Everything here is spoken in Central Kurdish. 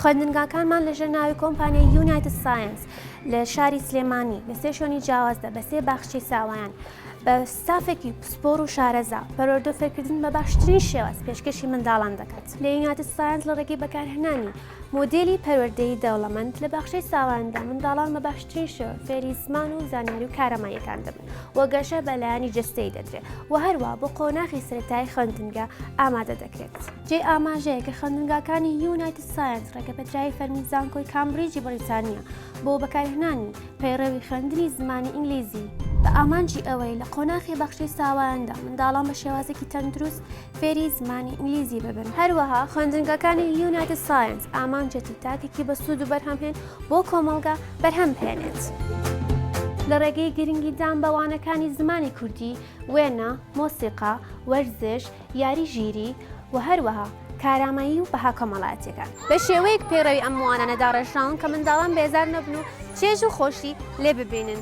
خوێندنگاکانمان لەژێر ناوی کۆمپانیای یونایتد ساینس لە شاری سلێمانی لە سێ شوێنی جیاوازدا بە سێ باخچەی ساوایان بە ستافێکی پسپۆڕ و شارەزا پەروەردە و فێرکردن بە باشترین شێواز پێشکەشی منداڵان دەکات. لە یونایتد ساینس لە ڕێگەی بەکارهێنانی مۆدێلی پەروەردەیی دەوڵەمەند لە باخچەی ساوایاندا منداڵان بە باشترین شێوە فێری زمان و زانیاری و کاراماییەکان دەبن و گەشە بە لایەنی جەستەیی دەدرێت و هەروا بۆ قۆناغی سەرەتایی خوێندنگە ئامادە دەکرێت. جێی ئاماژەیە کە خوێندنگاکانی یونایتد ساینس ڕێگەپێدراوی فەرمی زانکۆی کامبریجی بەریتانییە بۆ بەکارهێنانی پەیڕەوی خوێندنی زمانی ئینگلیزی، بە ئامانجی ئەوەی لە قۆناخی باخچەی ساوایاندا منداڵان بە شێوازێکی تەندروست فێری زمانی ئینگلیزی ببن. هەروەها خوێندنگاکانی یونایتد ساینس ئامانجێتی تاکێکی بەسوود و بەرهەمهێن بۆ کۆمەڵگا بەرهەم بهێنێت. لە ڕێگەی گرنگیدان بە وانەکانی زمانی کوردی، وێنە، مۆسیقا، وەرزش، یاری ژیری و هەروەها کارامەیی و بەها کۆمەڵایەتییەکان. بە شێوەیەک پەیڕەوی ئەم وانانە داڕێژراون کە منداڵان بێزار نەبن و چێژ و خۆشی لێ ببینن.